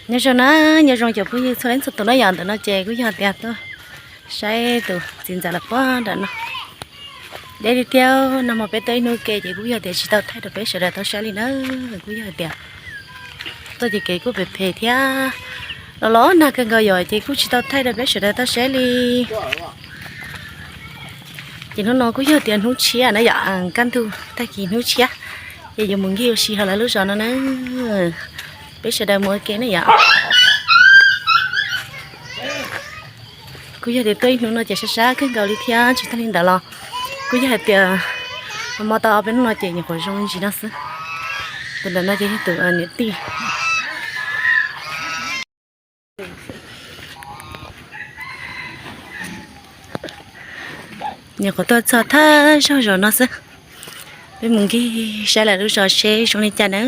Nyob zoo na, nyob zoo cov phooj ywg txhua leej txhua tus na yom. Ntawm no ces kuj yog tias tuaj saib tus txiv ntxawm lawv pog nram no. Deb li thiab, nag hmo peb tuaj ib hnub ke ces kuj yog tias tsis tau thaij rau peb sawv daws tau saib li na. Kuj yog tias tuaj ces kev kuj phem phem thiab, los los nag kawg nkaus yom, ces kuj tsis tau thaij rau peb sawv daws tau saib li. Ces hnub no kuj yog tias hnub tshiab na yom, kaj ntug tag kis hnub tshiab, ces yuav mus nkig ua si hauv lawv lub zos no na. Peb sawv daws mus ua ke na yom. Kuj yog tias tuaj ib hnub no ces sab sab kawg nkaus li thiab, tsis tag li ntawd los kuj yog hais tias hmo tau ob peb hnub no ces nyuam qhuav zoo ntsis no xwb. Tus ntawm no ces yog tus niam tij. Nyuam qhuav tuaj txog thawj zaug zos no xwb. Peb mus nkig saib lawv lub zos seb zoo li cas na.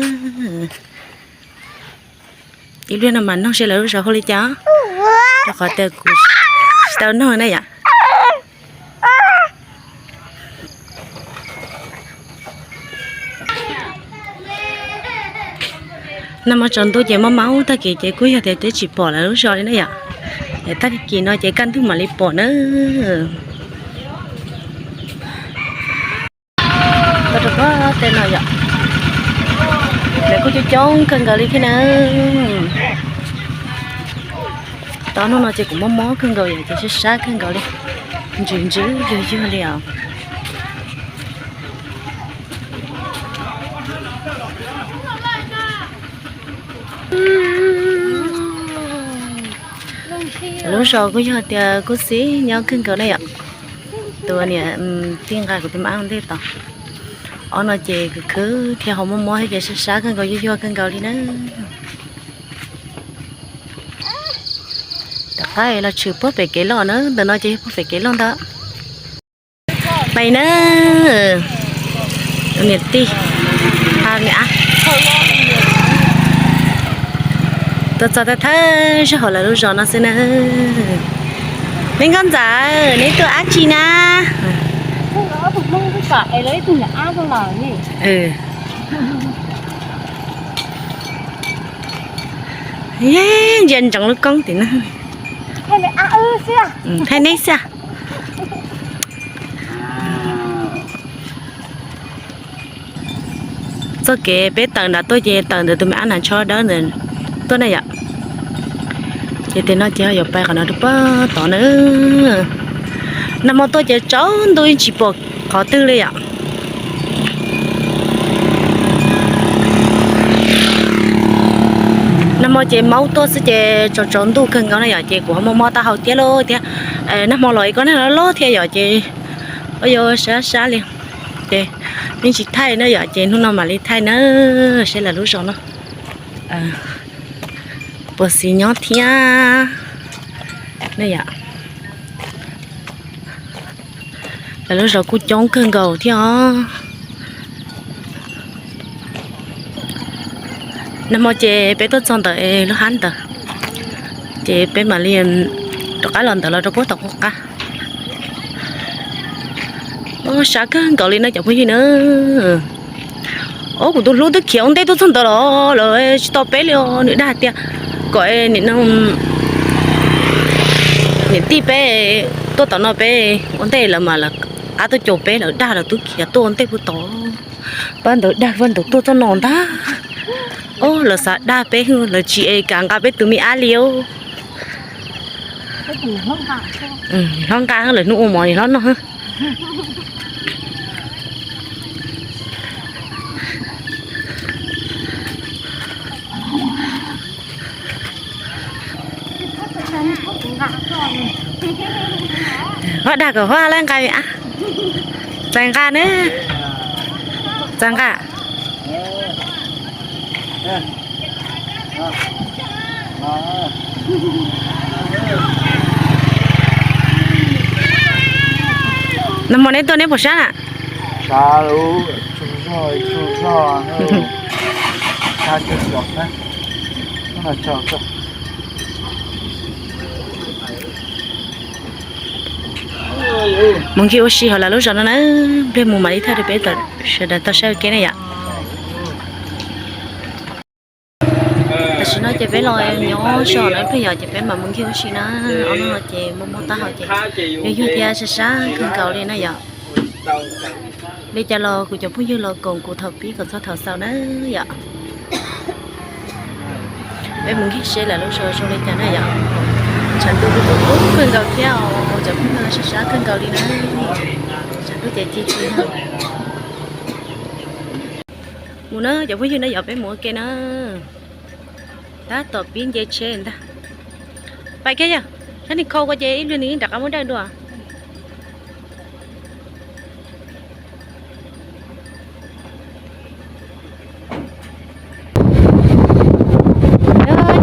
Ib pliag no mas noog seb lawv lub zos hu li cas, rau qhov tias kuv tsis tau noog na yom. Nag hmo tsaus ntuj ces mob mob tag kis ces kuj yog tias twb tsis pom lawv lub zos li na yom. Es tag kis no ces kaj ntug mam li pom na. Tau rau pob tej no yom, lawv kuj coob coob kawg nkaus li thiab na. Tau hnub no ces kuv mob mob kawg nkaus yom, ces sab sab kawg nkaus li, ntsws ntsws yuag yuag li os. Lub zos kuj yog tias kuj xis nyob kawg nkaus na yom. Tus niam tij nqa kuv tus me ab ntej tod. Ob no ces khwv khwv thiab ho mob mob thiab ces sab sab kawg nkaus yuag yuag kawg nkaus li na. Rov qab los tshwm puag pem kev loj na, ntawm no ces yog puag pem kev loj ntag. Pais na, tus niam tij, niam ab, tuaj txog thawj thawj zaug hauv lawv lub zos no xwb na. Neb nkauj ntxawm, neb tuaj dab tsi na? Ntsia ntsoov lub koob tim no. Thaij neb xwb. Txoj kev peb tawm nram tuaj ces tawm ntawm tus me ab nas tsho dawb ntawd tuaj na yom. Ces tim no ces yuav pais qhov no rau puag tod na. Nag hmo tuaj ces tsaus ntuj yeej tsis pom qhov twg li yom. Nag hmo ces maub tuaj xwb ces tsaus tsaus ntuj kawg nkaus na yom, ces kuv ho mob mob taub hau thiab lauj thiab. Nag hmo los ib kob nag loj loj thiab yom, ces yuav sab sab li. Ces yeej tsis thaij na yom, ces hnub no mam li thaij na, saib lawv lub zos no puas xis nyob thiab na yom. Lawv lub zos kuj coob kawg nkaus thiab os. Nag hmo ces peb tuaj txog ntawm lub hab ntawd, ces peb mam li rov qab los ntawm los rau puag tom qub qab. Sab kawg nkaus li no cov phooj ywg na. Os, kuv tus hlub twb khiav ua ntej tuaj txog ntawd los lawv tsis tau peb li os. Nws dag tias kom niam tij peb tuaj tom no peb ua ntej, lawv mas lawv qab tuaj caum peb, lawv dag lawv twb khiav tuaj ua ntej puag tod. Pab ntawd dag pab ntawd tuaj txog no ntag. Os, lawv xav dag peb, lawv tsis es kam nqa peb tus me ab li os. Hlob nqa lawv hnub ua mov hlob noj. Hlob dag kom hlob lawv nqa, txais nqa na, txais nqa. Nag hmo neb tuaj neb puas sab na? Mus nkig ua si hauv lawv lub zos no na, npleg mus mam li thaij rau peb sawv daws tau saib ua ke na yom. Tam sim no ces peb los nyob so lawm ib pliag yom, ces peb mam mus ncig ua si na. Ob hnub no ces muaj mob taub hau ces yuag yuag thiab sab sab kawg nkaus li na yom. Li cas los kuv cov phooj ywg los koom kuv thaum pib kom txog thaum xaus na yom. Peb mus ncig seb lawv lub zos zoo li cas na yom. Tshav ntuj kuj kub kub kawg nkaus thiab os, cov phooj ywg sab sab kawg nkaus li na. Tshav ntuj ces ci ci na. Mus na cov phooj ywg na yom, peb mus ua ke na. Tab tom pib nce tsheb ntag. Pais kiag yog, saib nws khau ko ces ib pliag nws rov qab muab dawj dua.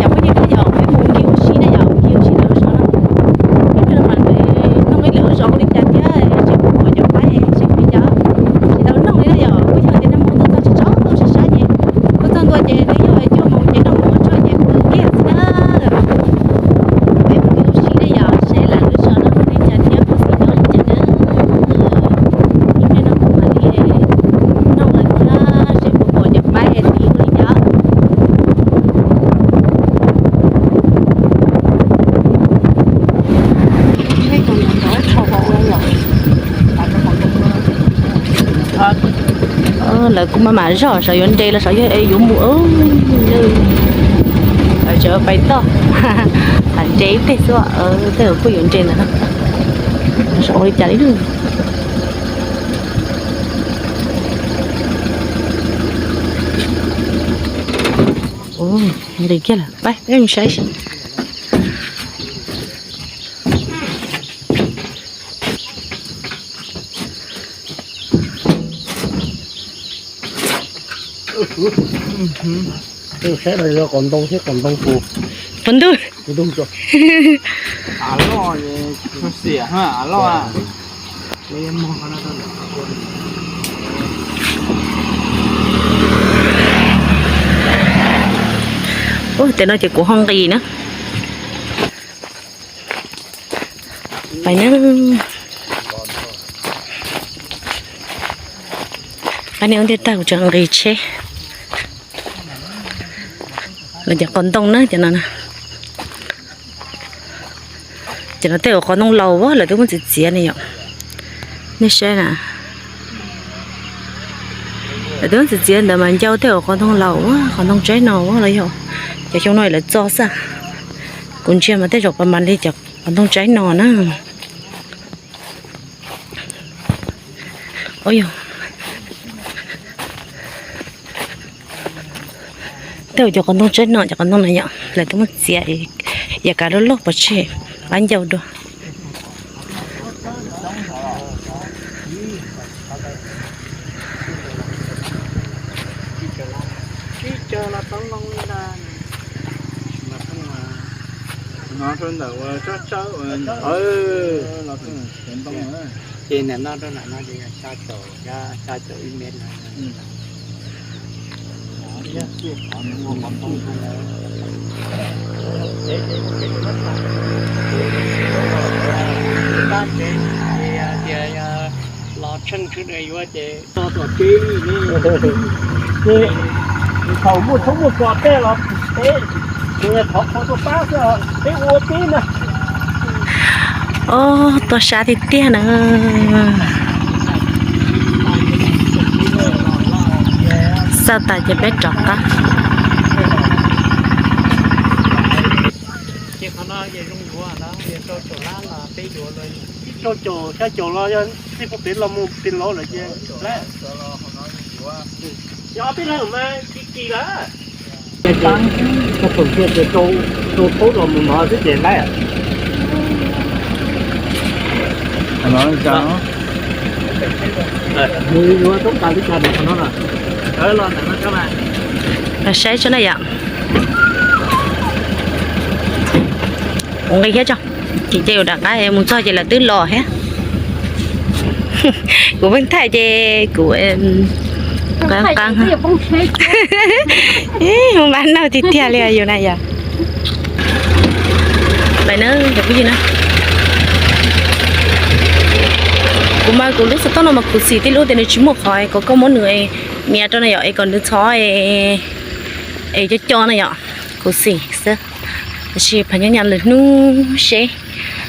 Cov phooj ywg na yom, peb mus ncig ua si na yom, mus ncig ua si lawv lub zos na. Ib pliag mas nws nug ib lwm lub zos ua li cas thiab, seb puas pom cov paib seb ua li cas. Tsis tau nug li na yom, kuj yog tias nag hmo tuaj txog tsis tsaus ntuj sab sab ces kuj txog ntua ces nws yog cuaj moos ces noj mov ua tshua ces kuj kiag xwb na. Peb mus ncig ua si na yom, seb lawv lub zos no ua li cas thiab puas xis nyob li cas na. Ib pliag no kuv mam li nug lawv thiab seb puas pom cov paib es tiv ua li cas. Lawv kuj maj mam zog sav yuav nres los sav yuav es yuav mus. Lawv tseem pais toj, tham nres ib teg xwb, tej zaum kuj yuav nres ntawm no, sav ua li cas li. Nqis kiag lawm, peb mus saib. Saib no yog qos ntoo thiab qos ntoo puv, puv ntuj. Ub, tej no ces kuv ho nqis na. Pais na. Qab niag ub ntiaj tag kuv tseem nqis tsheb. Los cov qos ntoo na, cov no na. Cov no tej zaum qos ntoo laus lawv twb muab txiav txiav ne yom. Nej saib na. Lawv twb muab txiav txiav ntawd mas ncau tej zaum qos ntoo laus, qos ntoo tsaib no los yog cov xyoo no lawv txo xwb. Kuv ntsia mas tej zaum pas mas li cov qos ntoo tsaib no na. Tej zaum cov qos ntoo tsaib no, cov qos ntoo no yom, lawv twb muab txiav, yav kav loj loj pov tseg, qab ncau dua. Ces nim no rau ntawm no ces yog xya caum, xya caum ib mev na. Tab tsev ces tias los tsheej tshwj nws yuav ces tso tom tsev li. Ces thaum muaj tshoob muaj kos tej los peb, ces thov qhov tuaj pab xwb, peb ua peb na. Ob, tuaj sab tiag tiag na. Xauj tas ces peb rov qab. Ces qhov no ces zoo yuav na, rau caum lab los peb yuav los, ib rau caum xya caum los yog txij pem los mus pem laus lawm ces lab. Yog ob peb leeg mas ci ci lawm. Tau thaum cia ces rau thaub los mus no xwb ces lab. Nws yuav toob tas li cas ntawm qhov no na. Los saib tso na yom. Kuv nqis thiab tso, ces ces kuv rov qab mus txog ces lawv twb los thiab. Kuv pheej thaij ces kuv qab qab. Mus npaj noj tiag tiag li yus na yom. Pais na cov phooj ywg na. Kuv mas kuv lub xov tooj no mas kuv xim tij lub tias nws tsis muaj qhov kom koj muab nws nias rau na yom, es kom nws txhob es co co na yom. Kuv xim xwb, tab sis phav nyob nyam lwm hnub seb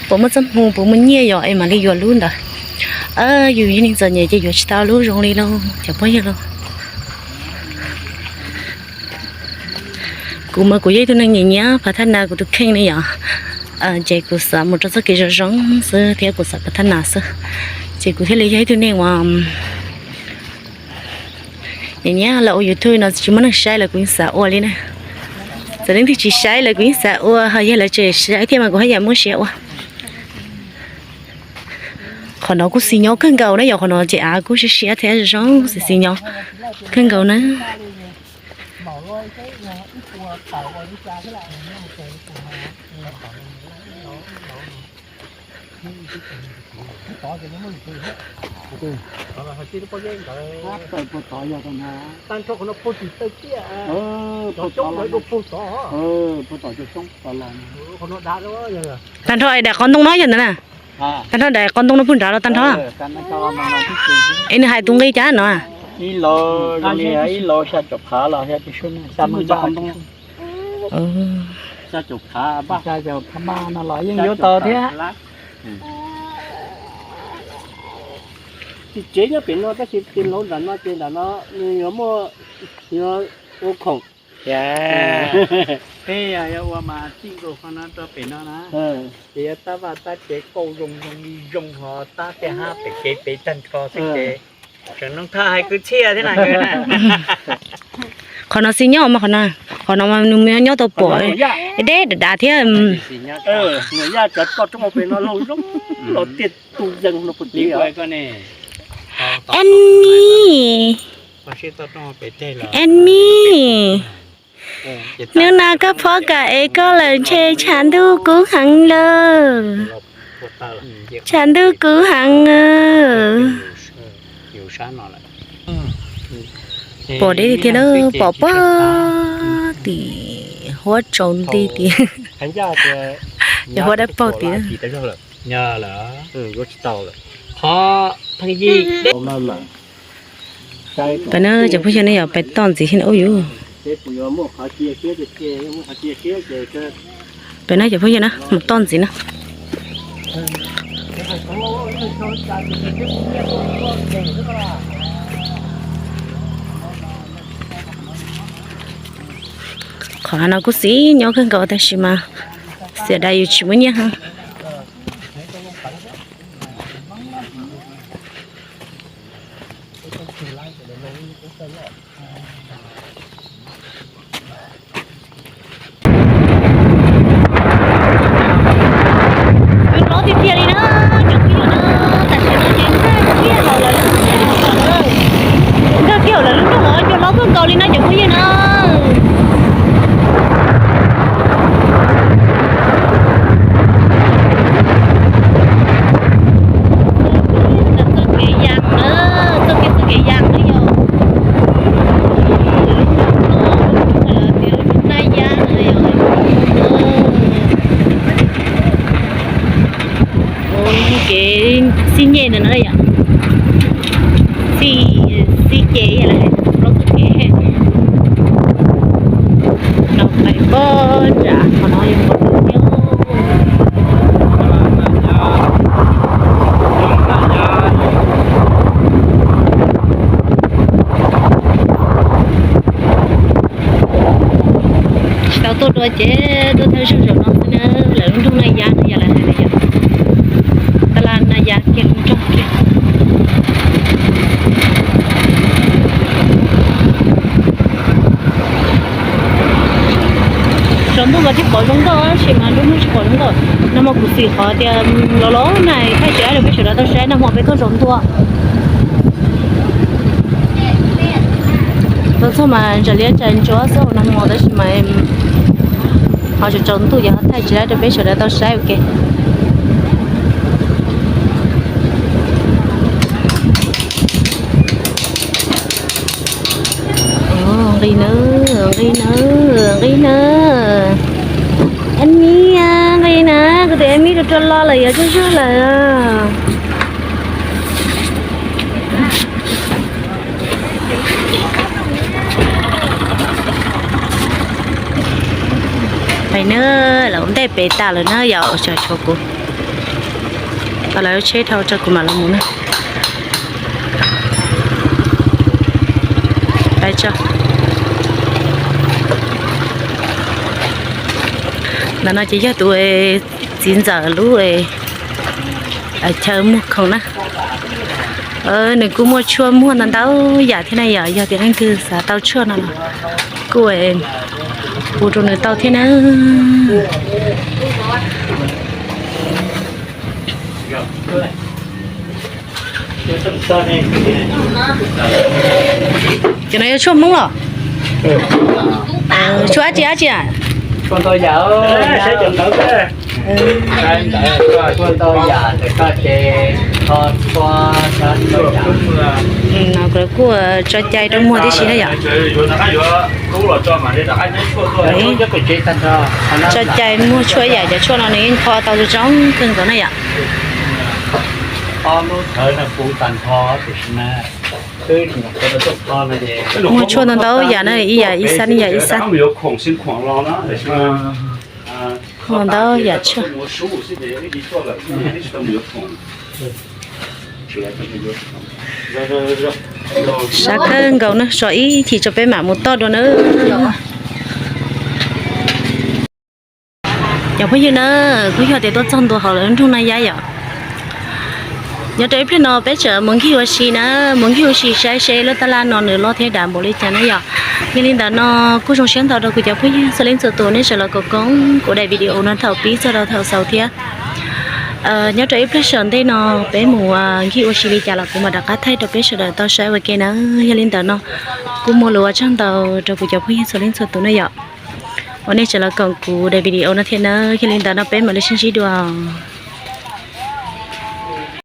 puas muaj txoj hmoo puas muaj nyiaj yom es mam li yuav lub ntawd. Yus yog neeg txom nyem ces yuav tsis tau lub zoo li lauj cov phooj ywg lauj. Kuv mas kuv yog ib tug neeg nyiam nyiam phav thaj nas kuv tus kheej ne yom, ces kuv xav mus rau txoj kev zoo zoo xwb thiab kuv xav phav thaj nas xwb, ces kuv thiaj li yog ib tug neeg uas nyiam nyiam los ua YouTube no tsis muaj neeg saib los kuv yeej xav ua li na. Txawm leej twg tsis saib los kuv yeej xav ua, ho yog lawv tseem saib thiab mas kuv haj yam muaj siab ua. Qhov no kuj xis nyob kawg nkaus na yom, qhov no ces av kuj siab siab thiab zoo xis xis nyob kawg nkaus na. Tag nrho daim qhov ntoo no yog ntawd na. Tag nrho daim qhov ntoo no puag nrad los tag nrho. Es nws hais tus nqi cas no? Ib lov xya caum phav los xya caum phav no los yeej yuav tau thiab. Tsev nyob pem no tab sis tis laus nram no ces nram no nws yuav muaj, yuav ua khoom. Peb yog yuav ua mas txij nkaus qhov no rau pem no na, ces yuav tab vaj tab tsev kauj zoo zoo li zoo ho tab tej hab pem kev pem tag nrho xwb ces tseem noo thaj hais kwv txhiaj thiab na. Qhov no xis nyob mas qhov no, qhov no mas nws nyob tau pom deb dav dav thiab. Nyuam yaj cov toj roob pem no laug zoo los tiag tus zeeg no puag tim. Annie, Annie, hnub no koj phob kam ev koj lawm ntshe tshav ntuj kub heev lawm. Tshav ntuj kub heev. Pom deb tiag tiag na, pom puag tim huab tsaus nti tiag. Cov huab dawb paug tiag. Pem no cov phooj ywg ne yom, pem toj ntxiv thiab na, ub yus. Pem no cov phooj ywg na, mus toj ntxiv na. Qhov no kuj xis nyob kawg nkaus tab sis mas xiam dais yus tsis muaj nyiaj heev. Yus lov tiag tiag li na, cov phooj ywg na, tam sim no ces nkag kiag los lawm lub nroog no, nkag kiag lawm lub nroog no, yus lov kawg nkaus li na cov phooj ywg na. Txoj kev ya na, txoj kev, txoj kev ya na yog lub nroog no, lub nroog no lawv tias lub nroog Naj Yab no yog. Kev xij nyej ntawm no yom, xij, xij ces yog lawv hais plaub txoj kev no pais pob nram qhov no yog qhov twg thiab. Tsis tau tuaj dua ces tuaj thawj zaug zaum no xwb na, lawv lub nroog Naj Yab no yog lawv hais tias yog tab laj Naj Yab kiag lub nroog kiag. Tsaus ntuj mas thiaj pom zoo nkauj tab sis mas nruab hnub tsis pom zoo nkauj. Nag hmo kuv xim qhov tias los los na thaij tsis dab rau peb sawv daws tau saib, nag hmo peb tuaj tsaus ntuj. Tuaj txog mas ntsaws liab ntsaws ntsuab xwb nag hmo tab sis mas ho tsaus tsaus ntuj ces ho thaij tsis dab rau peb sawv daws tau saib ua ke. Nqis na, nqis na, nqis na. Eb mi, nqis na, kuv tus eb mi rua rua lo lawm yuav zuj zus lawm. Na, lawv ua ntej pem tas lawm na yom, tshuav kuv. Tau lawv lub tsheb dhau tso kuv mam los mus na. Ntawm no ces yog tus txiv ntxawm lub chaw muag khoom na. Nws kuj muaj tshuaj muag ntau ntau yam thiab na yom, yog tias leej twg xav tau tshuaj no los kuj pub rau nws tau thiab na. Cov no yog tshuaj Hmoob los? Tshuaj dab tsi dab tsi? Kuj tso cai rau muag tib si na yom. Tso cai muag tshuaj yam, cov tshuaj no nws yeej kho tau zoo zoo kawg nkaus na yom. Muag tshuaj ntau ntau yam na, ib yam ib xab, ib yam ib xab. Muag ntau yam tshuaj. Sab kawg nkaus na, so ib chim tso peb mam mus toj dua na. Cov phooj ywg na, kuj yog tias tuaj txog ntua hauv lawv lub nroog Naj Yab yom. Nyob rau ib pliag no peb tseem mus nkig ua si na, mus nkig ua si saib seb lub tab laj no nws loj thiab dav npaum li cas na yom. Yog li ntawd no kuj zoo siab ntau rau kuv cov phooj ywg txhua leej txhua tus nej sawv los koom koom kuv daim video no thaum pib txog rau thaum xaus thiab. Nyob rau ib pliag saum ntej no peb mus nkig ua si li cas los kuv mam rov qab thaij rau peb sawv daws tau saib ua ke na. Yog li ntawd no kuj muaj lus ua tsaug ntau rau kuv cov phooj ywg txhua leej txhua tus na yom, uas nej sawv los koom kuv daim video no thiab na. Yog li ntawd no peb mam li sib ntsib dua.